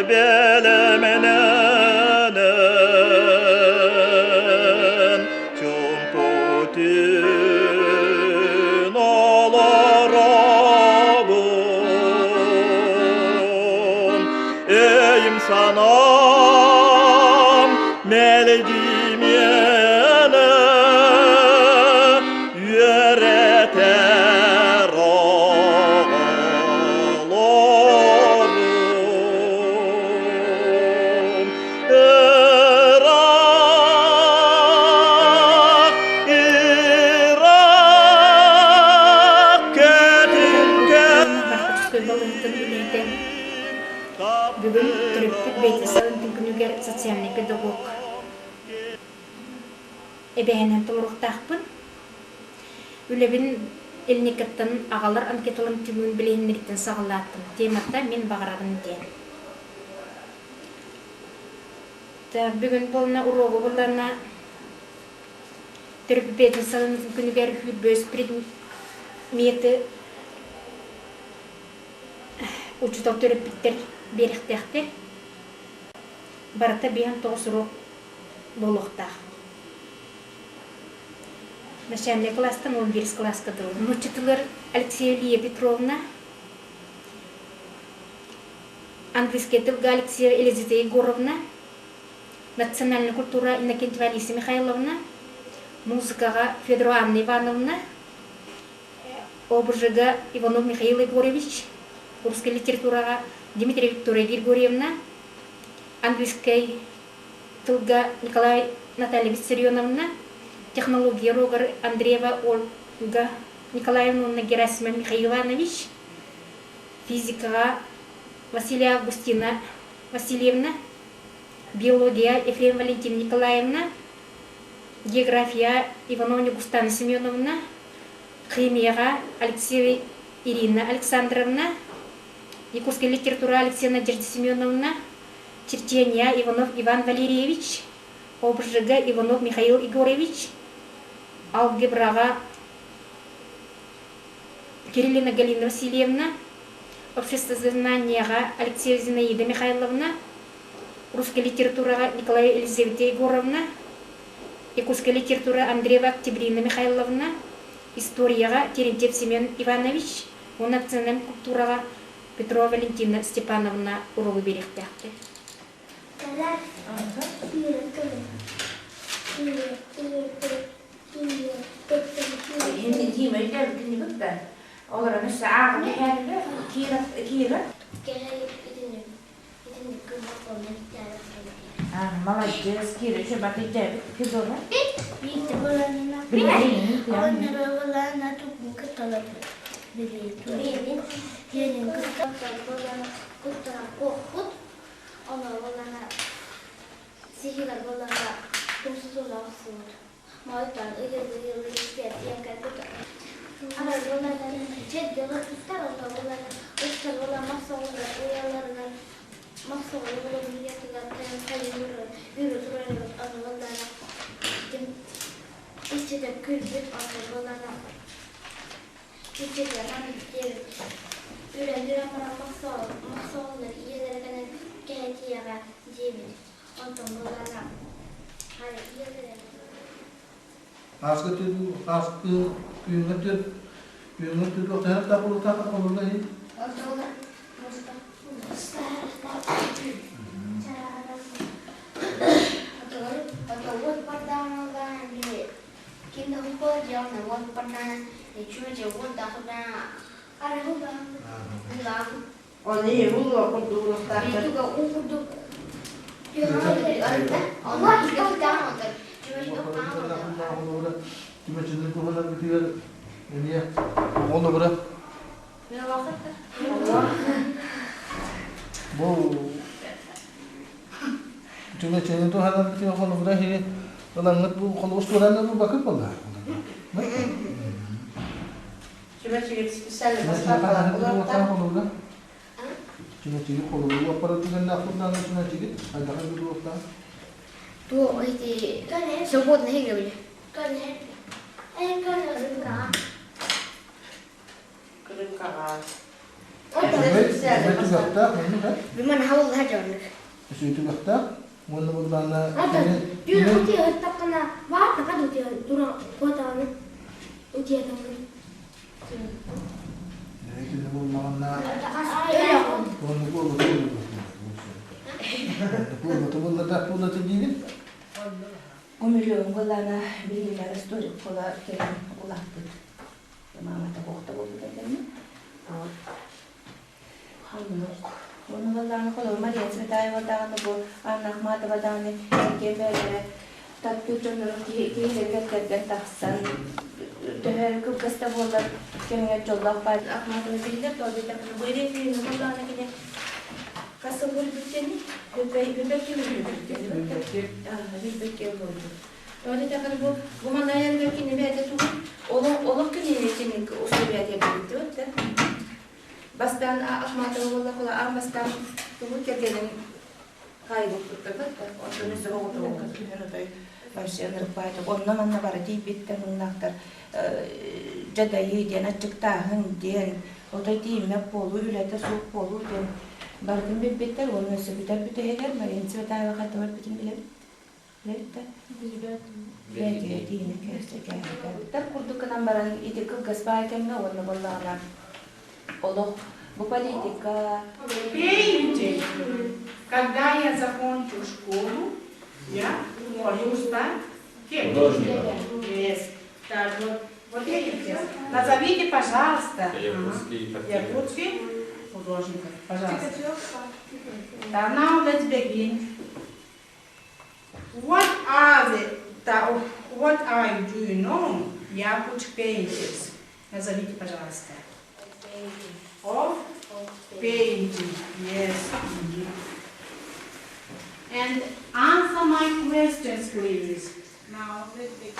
бэлэмнэнэн, чуумпутун олоробун. Өйүм санаам мэлдьи миэнэ үөрэтэр оҕолорум. Ыраах, ыраах кэтингэ Бархатскай балыыһатын үлэһитэ бүгүн төрөппүт бэйэтин сылын күнүгэр социальнай педагог эбэһинэн толоруохтаахпын. Үлэбин Ильникаттан аҕалар анкеталарын түмүгүн билиһиннэриттэн саҕалаатым. Темата «Мин баҕарабын» диэн. Бүгүн буолна уруогу булларна төрөппүт бэйэтин сылын күнүгэр сүүрбэс предметы учуутал төрөппүттэр биэриэхтээхтэр. Барыта 59 уруок буолуохтаах. Начальнай класстан 11 класска дылы. Нууччатылар Алексеева Лия Петровна, английский тылга Алексеева Елизавета Егоровна, национальная культура Иннокентьева Алиса Михайловна, музыкаҕа Федорова Анна Ивановна, ОБЖ-га Иванов Михаил Егорович, русскай литератураҕа Дмитрия Виктория Григорьевна, английскай тылга Николай Наталья Виссарионовна, технология уруогар Андреева Ольга Николаевна уонна Герасимов Михаил Иванович, физикаҕа Василия Августина Васильевна, биология Ефрем Валентина Николаевна, география Иванова Ньугустана Семеновна, химияҕа Алексеева Ирина Александровна, якутская литература Алексея Надежда Семеновна, черчения Иванов Иван Валерьевич, ОБЖ-га Иванов Михаил Егорович, алгебраҕа Кириллина Галина Васильевна, обществознаниеҕа Алексеева Зинаида Михайловна, русская литератураҕа Николаева Елизавета Егоровна, якутская литература Андреева Октябрина Михайловна, историяҕа Терентьев Семен Иванович уонна национальнай культураҕа Петрова Валентина Степановна уруогу биэриэхтээхтэр. Молодец, Кира, еще батыйда фигура. Ааскы ааскы күҥҥэ түр күҥҥэ түр төһө да булутаха холуна иһин Түмэчини туһанар битигэр эмиэ оҕолобура бу түмэчини туһанар битигэр холобура иһи ылаҥҥыт бу холобус туранна бу бакыт буолла Түмэчиги специально поставила. Түмэчиги холобуру аппаратыганнаах курдаана түмэчиги хайдаха билуохтаах То эти свободные игры. Кырымкаҕа. Үчүгэй түгэхтээх, оннук ээ. Биман хавыл хажоннык. Үчүгэй түгэхтээх. Уонна буоллаҕына Ата кини түүн кини утуйа ыттаххына баар таха да утуйа туран куотаҕын утуйатаҕын. кини буоллаҕына Өлөҕүн. оннук буолбата оннук буолбата буолла буолла диигин. Гумилевым былаана билиилэр историк буола кэлэн улааппыт. Маамата буохта буолбута кэннэ. Вот. Ханнык. Оны баллааны холобур Мария Цветаева даҕаны бу Анна Ахматова даҕаны иккиэн бэйэлэрэ таптыыр дьоннорун киһилэригэр кэргэн тахсан төһө эрэ кылгас да буоллар кэмҥэ дьоллоох баар Ахматова биллэр тоҕо диэтэххинэ бу Ирина Михайловна кини хас сыл өлбүт Бүлбэкки өлбүт Бүлбэкки өлбүт Тоҕо диэтэххинэ бу бу манна айарга кини бэйэтэ тугун олох олох кинини киник условия бит да Бастаан Ахматова буолла аан бастаан тугу кэргэнин хаайбыппыттар да онтон өссө оҕотоҕукка түһэр отой вообще ынырыкпаайта онно манна бары тиийбиттэр муннаахтар дьадайыы диэн аччыктааһын диэн отой тиийиммэт буолуу үлэтэ суох буолуу диэн барытын билбиттэр уонна өссө бүтэр бүтэһигэр Марина Цветаева хайдах өлбүтүн билэбит билэбит да бэйэтигэр тиийинэ кээстэр курдук гынан баран ити кылгас баай кэмҥэ уонна буоллаҕына олох бу политика Пейте. Когда я закончу школу, я хочу стать кем? Yes. Так, вот, вот эти. Назовите, пожалуйста. Якутский картины. Якутский художников. Пожалуйста. Так, now let's begin. What are the, what are do you know Yakut painters? Назовите, пожалуйста. Of painting, yes. And answer my questions, please. Now, let's begin.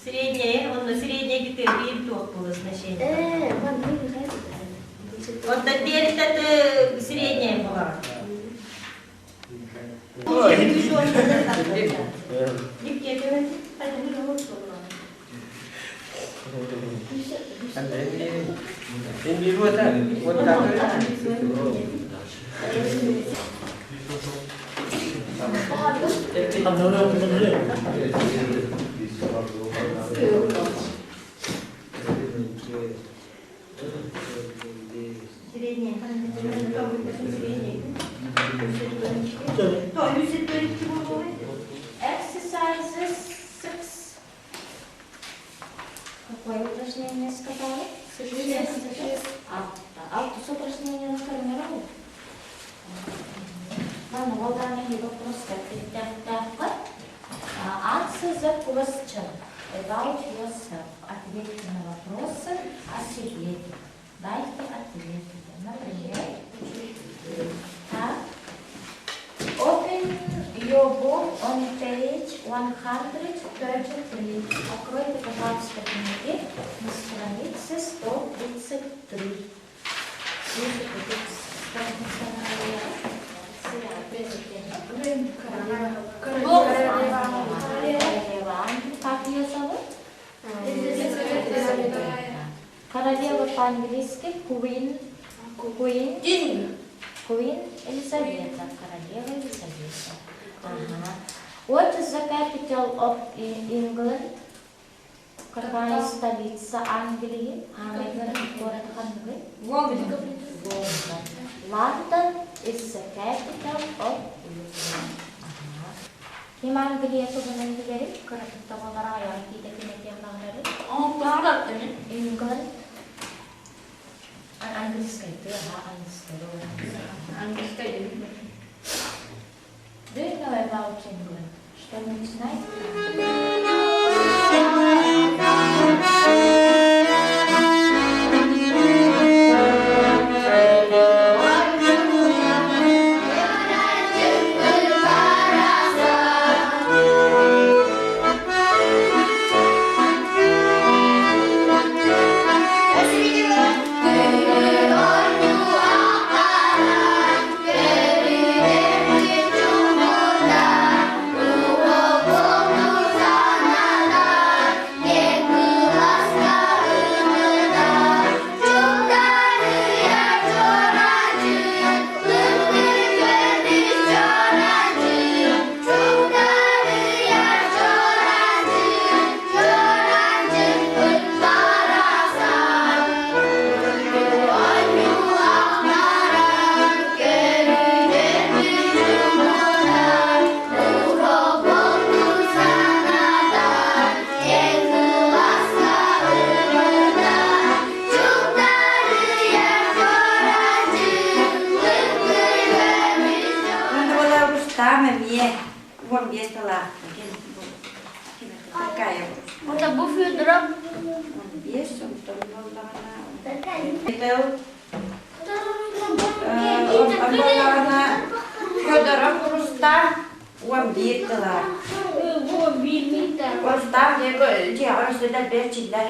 Средняя, он средняя где-то было значение. Вот теперь это средняя была. Средняя. Средняя. То, үс буолуой? Exercises 6. Какое упражнение сказали? Шесть. Алтыс упражнение формировал. Манна волданы вопрос Answer the question about yourself. Ответьте на вопросы о себе. Дайте ответы. Например, так. Open your book on page 133. Откройте, пожалуйста, книги на странице 133. Слушайте, тут страница на Королева Англии. Как ее зовут? Королева по-английски Queen. Queen. Queen Елизавета. Королева Елизавета. Ага. What is the capital of England? Какая столица Англии? Город ханныгый? Лондон. Лондон. London is the capital of England. Ага. Ким Англия туһунан билэрий? Кыратык буоллар аян тиитэтин этиэн England. Английский, ага, английский. Английский. Do you know about England? Что-нибудь знаете? Это бу Федоров. Федоров Рустам, 11 тыла. Рустам, дьиэҕэр бэрчиллэр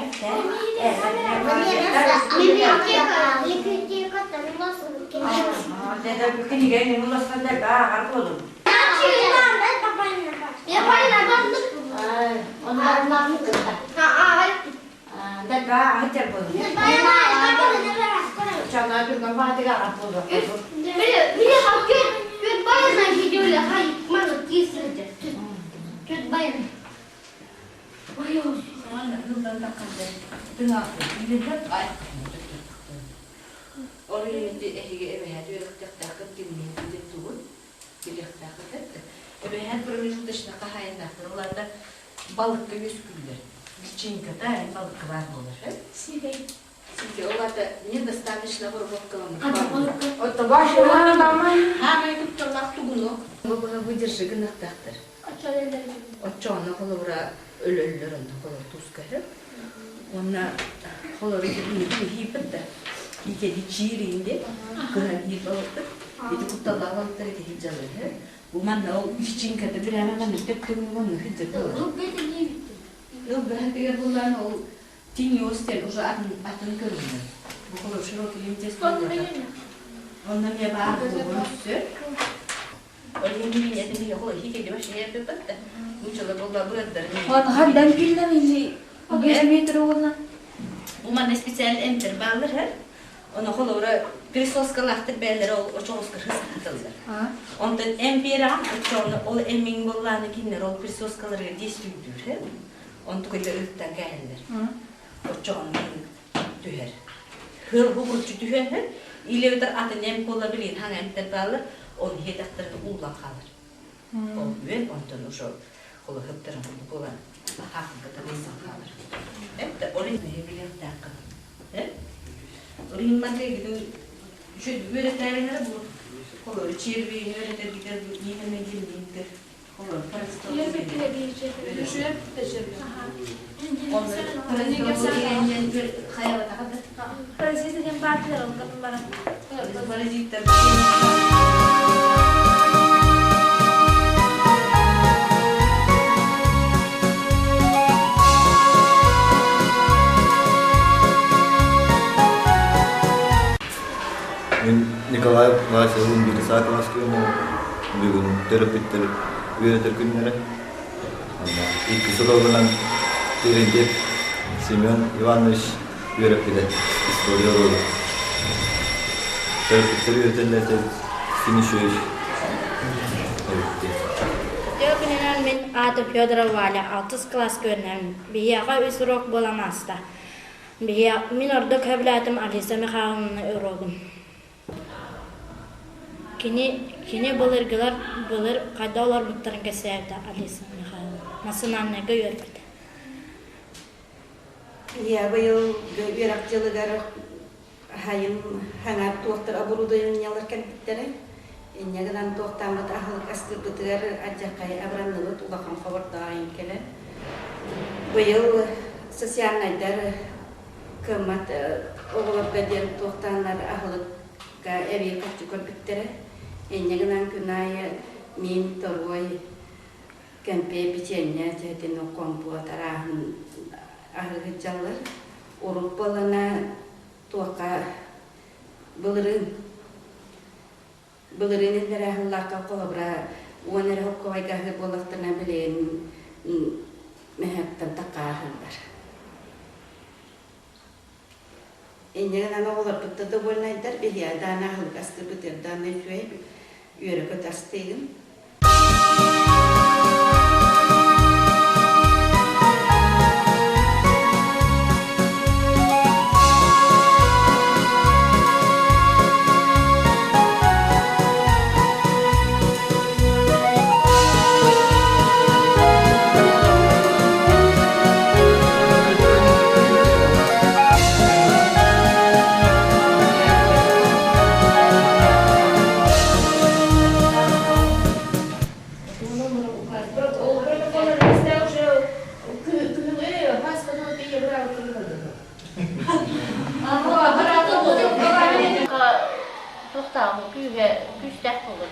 Балыкка үскүллэр. Личинката балыкка бар болар. Сидей. Сидей. Оларда недостаточно обработкаланып. Отто башы Хамай тутталлах тугунок. Бу выдержи гынактактыр. Отчоона холобура өлөллөр онто холор тускары. Онна холор хипет да. Икеди чииринде кыһан хип алыптыр. Ити кутталлах балыктар ити хиджалар. Бу манна ол личинката бир ама манна төптөгүн онну хиджа болар. Ыл буллан ол тиньостен уже атын атын көрүнөр. Бу холор широкий лимтес Онна ме бар болор Хандан киллем или 5 метр олна. Бу манна специаль эмтер баалар хэр. Оны холора присоскалахтыр бээлер ол очоғускар хысатылар. Онтон эм берам очоғуна ол эммиң болланы киннер ол присоскаларга действуйдүр хэр. Онту көтө ыттан кәһеллер. Очоғуна түһэр. Хыл хубурчу түһэн һэр, илэбитер атын эм буола билин хаҥ эмтер баалар, он хиэтахтарын уулан хаалар. Ол үөн онтон уже холоһыптарын курдук буолан хаахынката быйсан хаалар. Эптэ ол иһин билиэхтээххин. Э? Ол иһин манна үөрэтээринэрэ бу холор червейни үөрэтэргитэр бу именно гельминтер холор Паразиттар Мин Николай Васильевич Бирисаковский бүгүн төрөппүттэр үөрэтэр күннэрэ. Икки сылынан Терентьев Семен Иванович үөрэппитэ история уруога. Төрөппүттэр үөрэтэллэр Синишевич эбитти. Үтүө күнүнэн мин аатым Федорова Валя, алтыс кылааска үөрэнэбин. Биһиэхэ үс урок буолан ааста. Мин ордук сөбүлээтим Алиса Михайловна уруогун. Кини кини былыргылар былыр хайда олорбуттарын кэпсээбитэ Алиса Михайловна. Национальнайга үөрбүтэ. Ийэ быйыл үөрэх дьылыгар хайын хаҥар туохтар оборудованиелар кэлбиттэрэ. Инньэ гынан туохтааммыт аһылык астыырбытыгар алдьархай абыранныбыт улахан хобордоох кэлэн. Быйыл социальнайдар кыаммат оҕолорго диэн туохтааннар аһылыкка эбии харчы көрбүттэрэ. Инньэ гынан күн аайы миин, торуой, кэмпиэ, бичиэнньэ, дьиэтин компот арааһын аһыы сылдьаллар. Урут буоллана туохха былырыын былырыын иллэрээ сыллаахха холобура уон эрэ хоккуобайга аһыыр буоллахтарына билигин мөһөөктөн таккааһыллар. Инньэ гынан оҕолорбут да довольнайдар, биһиэхэ даҕаны аһылык астыырбытыгар даҕаны үчүгэй, үөрэ-көтө астыыгын. Туохтааҕы күүһэ күүстээх буолуо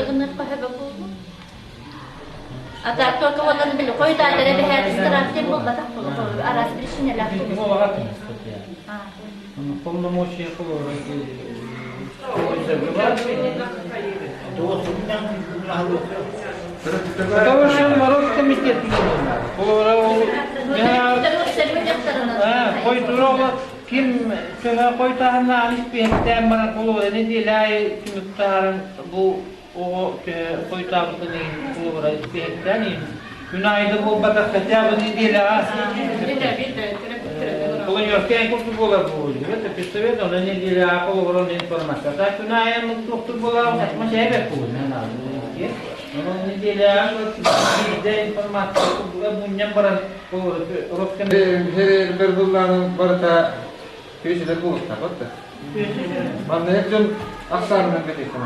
Оннук хаһа буолбут. А так только вот он били хойутаатара бэһээт ыстараап буолбатах буолуо араас причиналаах Полномочия Потому что народ комитет Ким төһө хойутааһыннаан испиэһэттээн баран холобура нэдиэлэ аайы түмүк таһааран бу оҕо төһө хойутаабытын иһин холобура испиэһэттээн иһин күн аайы да буолбатах хотя бы нэдиэлэҕэ Планерка курдук буолар буолуо педсовет онно нэдиэлэҕэ холобура информация так күн аайы туохтук буолар чээбэт буолуо онон нэдиэлэҕэ биирдэ информация мунньан баран Херер буллаанын барыта күөсүлэр буолуохтаах да. Манна эр дьон ахсаанынан бэтиэхтэн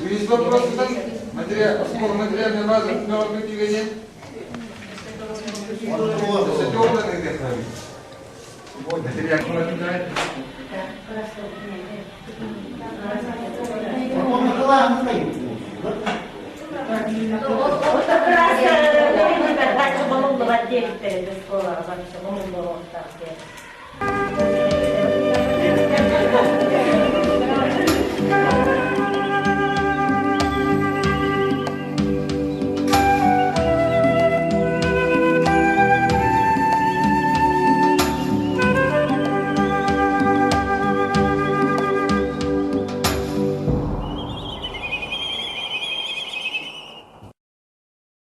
Үһүс вопросунан оскуола материальная база түгэнин Кылааһын